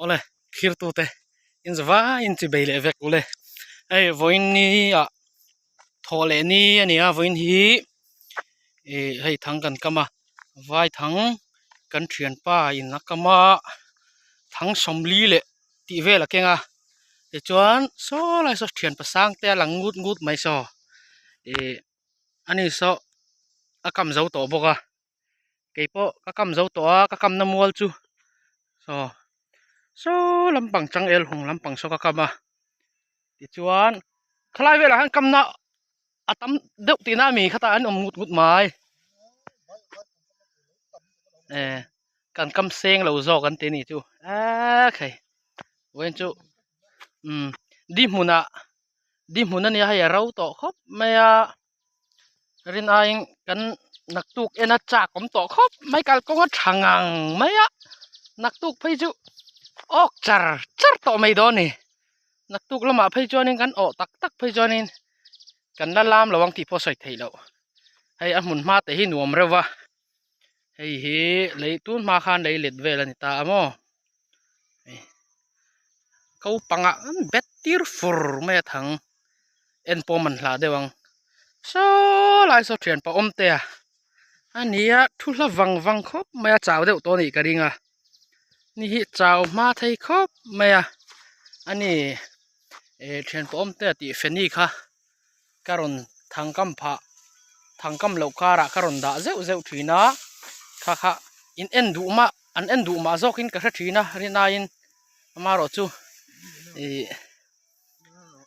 Awle thirtute in zavaiin chi bei leh vek ule hei vawiin ni ah thawh leh ni a ni a vawiin hi ih hei thang kan kam a vai thang kan thianpa in a kam a thang sawmli leh tih vel a keng a tichuan saw lai saw thianpa sang te a lang ngut ngut mai saw ih ani saw a kam zo tawh bawk a. Kei pawh ka kam zo tawh a ka kamna mual chu saw saw lampang changel hung lampang saw ka kam a tichuan khalai velah hian kamna a tam deuh tihna a mi khatah an awm ngut ngut mai eh kan kam seng lo zawk an ti a nih chu eee khai vawiin chu umm di hmunah di hmun a nia hei a ro tawh khawp mai a. Rin aiin kan naktuk en a chak awm tawh khawp mai kalkawng a tha ngang mai a naktuk phei chu awk char char tawh mai dawn a ni naktuk lamah phei chuanin kan awh tak tak phei chuanin kan la lam lo ang tih pawh a sawi theih loh hei a hmun hma te hi nuam reuh va hei hi lei tun hma khan lei let vel a ni ta a maw ko pangah an bet tir fur mai a thang. En pawh man hlah deuh ang saw lai saw thian pawh awm te a ania thu hla vang vang khawp mai a chau deuh tawh a nih ka ring a ni hi chau hma thei khawp mai a ani eh thian pawh awm te a tih feni kha ka rawn thangkam phah thangkam loh karah ka rawn dah zeuh zeuh thin a kha kha in en duh mah an en duh mah zawkin ka hre thin a rinaiin amaherawhchu ih.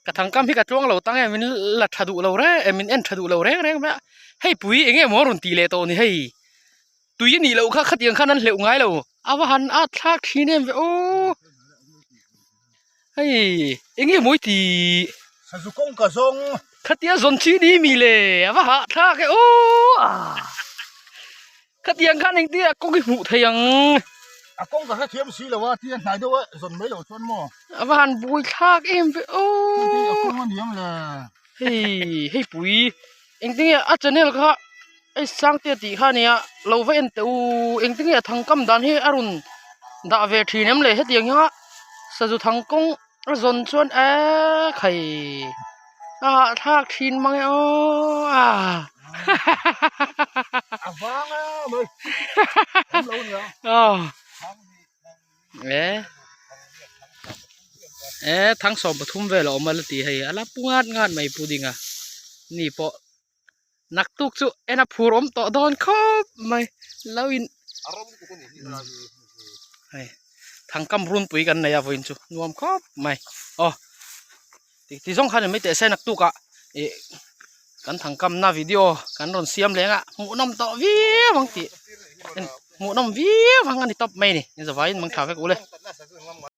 Ka thangkam hi ka tluang lo tang e min la tha duh lo reng e min en tha duh lo reng reng mai a hei pui eng nge maw a rawn tih leh tawh ni hei tui a nih loh kha khatiang khan an hleuh ngai lo a va han at thlak thin em ve aw hei eng nge maw i tih Sazu kawngka zawng khatia zawn chi ni mi le a va hah thlak e aw Khatiang khan engtin a kawng i hmuh thei ang. A kawng ka hrethiam si lo a, tia hnai deuh a zawn mai loh chuan maw. A va han buai thlak em ve aw. Hei a kawng a niam le. Hei hei pui engtin nge a channel kha hei Sangtea tih kha ania lo va en teh u engtin nge a thangkam dan hi a rawn dah ve thin em le hetiang hian sazu thangkawng a zawn chuan eee khai a hahthlak thin mang e aw a a vang a mai awm lo nia e e thang sawm pathum vel a awm a la ti hei a la pu ngat ngat mai pudding a ni pawh naktuk chu en a phur awm tawh dawn khawp mai lo in hei thangkam runpui kan nei a vawiin chu nuam khawp mai aw ti zawng khan mai teh se naktuk ah ih kan thangkam na video kan rawn siam leng a hmuhnawm tawh viau ang tih hmuhnawm viau ang a ni tawp mai a ni zavaiin mang tha vek ule.